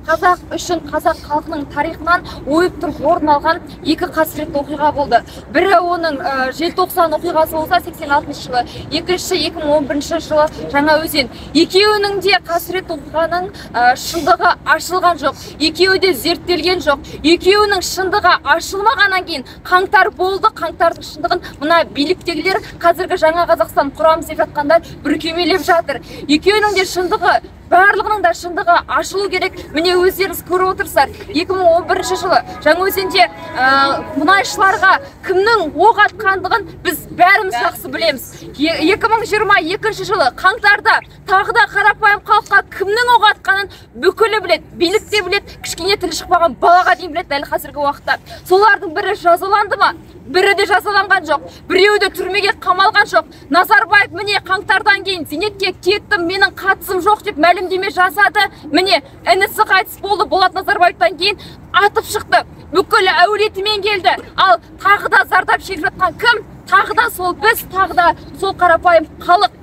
Қазақ үшін, қазақ халқының тарихынан ойып тұрып орын алған екі қасіретті оқиға болды. Бірі оның желтоқсан оқиғасы болса 86 жылы, екіншісі 2011 жылы Жаңаөзен. Екеуінің де қасіретті оқиғаның шындығы ашылған жоқ, екеуі де зерттелген жоқ. Екеуінің шындығы ашылмағаннан кейін қаңтар болды. Қаңтардың шындығын мына биліктегілер, қазіргі жаңа Қазақстан құрамыз деп жатқандар бүркемелеп жатыр. Екеуінің де шындығы, барлығының да шындығы ашылу керек. Міне, өздеріңіз көріп отырсыздар, 2011 жылы Жаңаөзенде мұнайшыларға кімнің оқ атқандығын біз бәріміз жақсы білеміз. 2022 жылы қаңтарда тағы да қарапайым халыққа кімнің оқ атқанын бүкілі біледі, билік те біледі, кішкене тілі шықпаған балаға дейін біледі дәл қазіргі уақытта. Солардың бірі жазаланды ма? Бірі де жазаланған жоқ, біреуі де түрмеге қамалған жоқ. Назарбаев міне қаңтардан кейін зейнетке кеттім, менің қатысым жоқ деп мәлімдеме жасады. Міне, інісі қайтыс болды, Болат Назарбаевтан кейін атып шықты, бүкіл әулетімен келді. Ал тағы да зардап шегіп жатқан кім? Тағы да сол біз, тағы да сол қарапайым халық.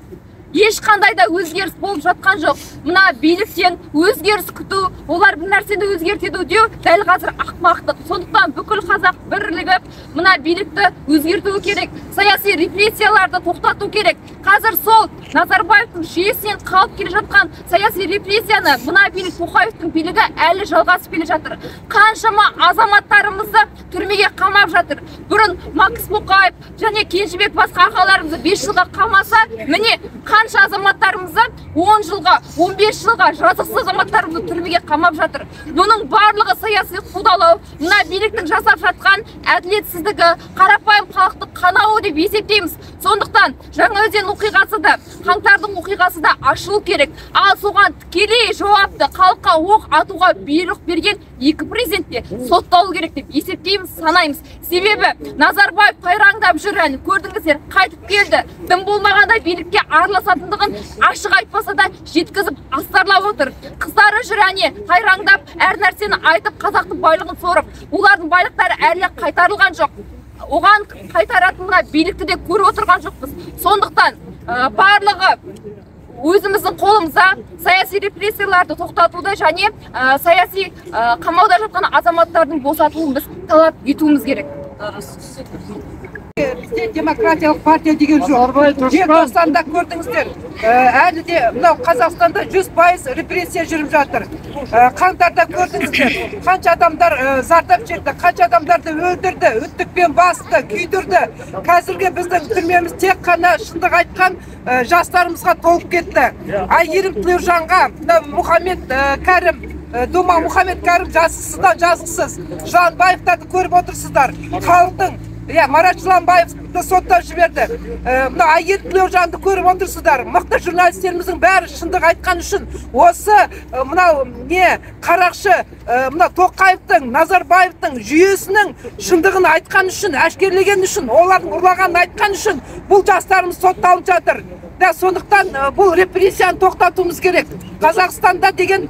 Ешқандай да өзгеріс болып жатқан жоқ. Мына биліктен өзгеріс күту, олар бір нәрсені өзгертеді деу дәл қазір ақымақтық. Сондықтан бүкіл қазақ бірлігіп мына билікті өзгертуі керек, саяси репрессияларды тоқтату керек. Қазір сол Назарбаевтың жүйесінен қалып келе жатқан саяси репрессияны мына билік, Тоқаевтың билігі әлі жалғасып келе жатыр. Қаншама азаматтарымызды түрмеге қамап жатыр. Бұрын Макс Боқаев және Кенжебек басқа ағаларымызды 5 жылға қамаса, міне қанша азаматтарымызды 10 жылға, 15 жылға жазықсыз азаматтарымызды түрмеге қамап жатыр. Бұның барлығы саяси қудалау, мына биліктің жасап жатқан әділетсіздігі, қарапайым халықты қанауы деп есептейміз. Сондықтан Жаңаөзен оқиғасы да, қаңтардың оқиғасы да ашылу керек. Ал соған тікелей жауапты, халыққа оқ атуға бұйрық берген екі президент те сотталу керек деп есептейміз, санаймыз. Себебі Назарбаев тайраңдап жүр, әне көрдіңіздер, қайтып келді. Дым болмағанда билікке араласатындығын ашық айтпаса да жеткізіп астарлап отыр. Қыздары жүр әне тайраңдап, әр нәрсені айтып, қазақтың байлығын сорып. Олардың байлықтары әлі қайтарылған жоқ. Оған қайтаратын мына билікті де көріп отырған жоқпыз. Сондықтан барлығы өзіміздің қолымызда, саяси репрессияларды тоқтатуды және саяси қамауда жатқан азаматтардың босатылуын біз талап етуіміз керек. Бізде демократиялық партия деген жоқ. Желтоқсанда көрдіңіздер, әлі де мынау Қазақстанда 100% репрессия жүріп жатыр. Қаңтарда көрдіңіздер, қанша адамдар зардап шекті, қанша адамдарды өлтірді, үттікпен басты, күйдірді. Қазіргі біздің түрмеміз тек қана шындық айтқан жастарымызға толып кетті. Әйгерім Тілеужанға, мынау Мұхаммед Кәрім, Дума Мұхаммед Кәрім жазықсыздан жазықсыз. Жыланбаевтарды көріп отырсыздар. Халықтың, иә, Марат Жыланбаевты соттап жіберді. Мына Әйгерім Тілеужанды көріп отырсыздар. Мықты журналистеріміздің бәрі шындық айтқан үшін осы мынау не қарақшы, мына Тоқаевтың, Назарбаевтың жүйесінің шындығын айтқан үшін, әшкерелеген үшін, олардың ұрлағанын айтқан үшін бұл жастарымыз сотталып жатыр. Да, сондықтан бұл репрессияны тоқтатуымыз керек. Қазақстанда деген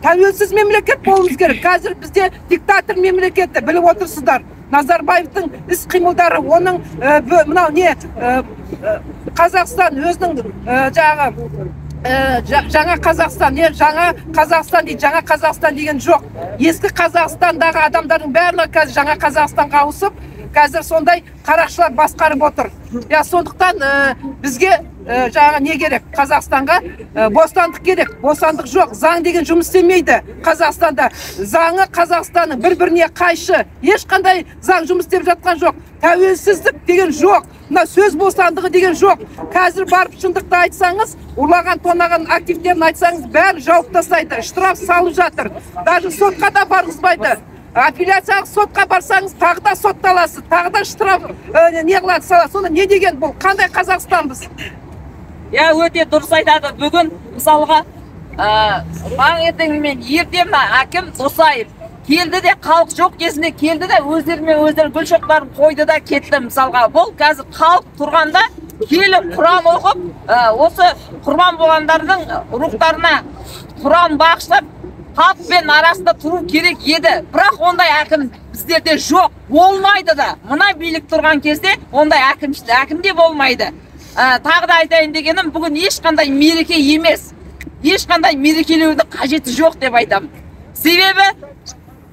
тәуелсіз мемлекет болуымыз керек. Қазір бізде диктатор мемлекеті, біліп отырсыздар. Назарбаевтың іс қимылдары, оның мынау не Қазақстан өзінің жаңағы жаңа Қазақстан, не жаңа Қазақстан дейді, жаңа Қазақстан деген жоқ. Ескі Қазақстандағы адамдардың барлығы қазір жаңа Қазақстанға ауысып, қазір сондай қарақшылар басқарып отыр. Я, сондықтан бізге жаңа не керек? Қазақстанға бостандық керек. Бостандық жоқ. Заң деген жұмыс істемейді Қазақстанда. Заңы Қазақстанның бір-біріне қайшы. Ешқандай заң жұмыс істеп жатқан жоқ. Тәуелсіздік деген жоқ. Мына сөз бостандығы деген жоқ. Қазір барып шындықты айтсаңыз, ұрлаған, тонаған активтерін айтсаңыз, бәрі жауып тастайды. Штраф салып жатыр. Даже сотқа да барғызбайды. Апелляциялық сотқа барсаңыз, тағы да сотталасыз, тағы да штраф не қылады, салады. Сонда не деген бұл? Қандай Қазақстанбыз? Я, өте дұрыс айтады. Бүгін мысалға таңертеңмен ерте мына әкім Досаев келді де, халық жоқ кезінде келді де, өздерімен өздері гүл шоқтарын қойды да кетті. Мысалға, бұл қазір халық тұрғанда келіп Құран оқып, осы құрбан болғандардың рухтарына Құран бағыштап, халықпен арасында тұру керек еді. Бірақ ондай әкім біздерде жоқ, болмайды да. Мына билік тұрған кезде ондай әкім де болмайды. Тағы да айтайын дегенім, бүгін ешқандай мереке емес. ешқандай мерекелеудің қажеті жоқ деп айтамын. Себебі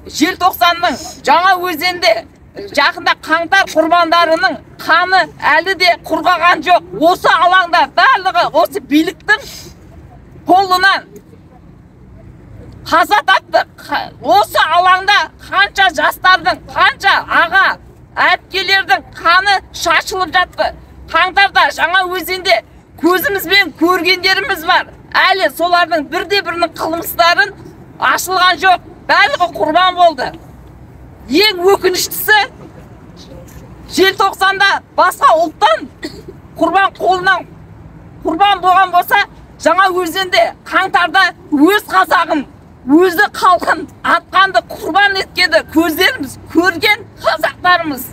желтоқсанның Жаңа өзенде жақында қаңтар құрбандарының қаны әлі де құрғаған жоқ. Осы алаңда барлығы осы биліктің қолынан қаза тапты. Осы алаңда қанша жастардың, қанша аға, әпкелердің қаны шашылып жатты. Қаңтарда Жаңа өзенде көзімізбен көргендеріміз бар. Әлі солардың бірде бірінің қылмыстарын ашылған жоқ. Барлығы құрбан болды. Ең өкініштісі, желтоқсанда басқа ұлттан құрбан қолынан құрбан болған болса, Жаңа өзенде қаңтарда өз қазағын, өзі халқын атқанды, құрбан еткенді көздеріміз көрген қазақтарымыз.